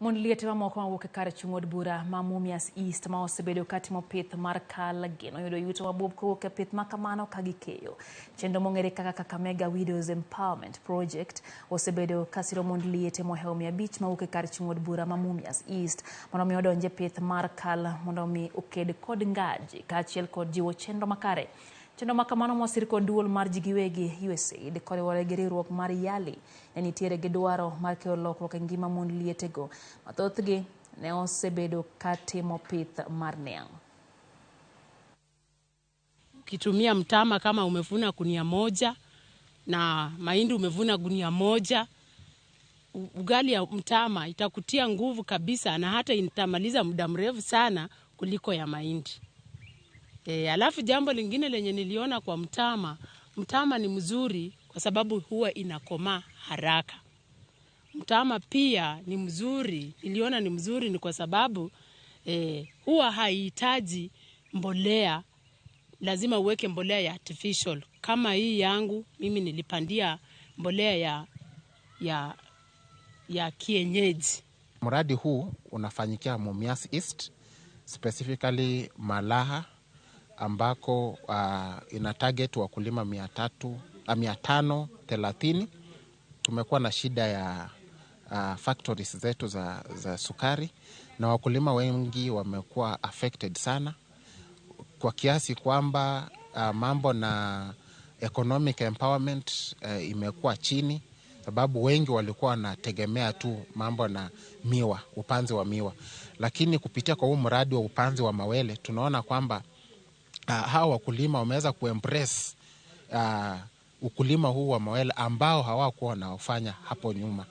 Mond liete mamoko mawuok e kar chung' od bura ma Mumias East ma osebedo katimo pith mar kal geno yudo yuto mabup kowuok e pith ma kamano ka gikeyo. Chenro mong'ere kaka Kakamega Widows Empowerment Project osebedo kasiro mond liete mohewo 500 mawuok e kar chung' od bura ma Mumias East mondo mi odonj e pith mar kal mondo mi oked kod ngaji kaachiel kod jiwo chenro makare. Chenro ma kamano mosir kod duol mar ji giwegi USAID koriwore gi riwruok mar YALI ne nitiere gi dwaro mar kelo lokruok e ngima mond lietego ma thothgi ne osebedo ka timo pith mar niang'. Ukitumia mtama kama umevuna gunia moja na mahindi umevuna gunia moja, ugali ya mtama itakutia nguvu kabisa na hata itamaliza muda mrefu sana kuliko ya mahindi. Alafu jambo lingine lenye niliona kwa mtama, mtama ni mzuri kwa sababu huwa inakomaa haraka. Mtama pia ni mzuri, niliona ni mzuri ni kwa sababu huwa haihitaji mbolea, lazima uweke mbolea ya artificial. Kama hii yangu mimi nilipandia mbolea ya kienyeji. Mradi huu unafanyikia Mumias East, specifically Malaha, ambako ina target wakulima mia tatu, 530. Tumekuwa na shida ya factories zetu za sukari na wakulima wengi wamekuwa affected sana kwa kiasi kwamba mambo na economic empowerment imekuwa chini, sababu wengi walikuwa wanategemea tu mambo na miwa, upanzi wa miwa. Lakini kupitia kwa huu mradi wa upanzi wa mawele tunaona kwamba hawa wakulima wameweza kuembrace ukulima huu wa mawele ambao hawakuwa wanaofanya hapo nyuma.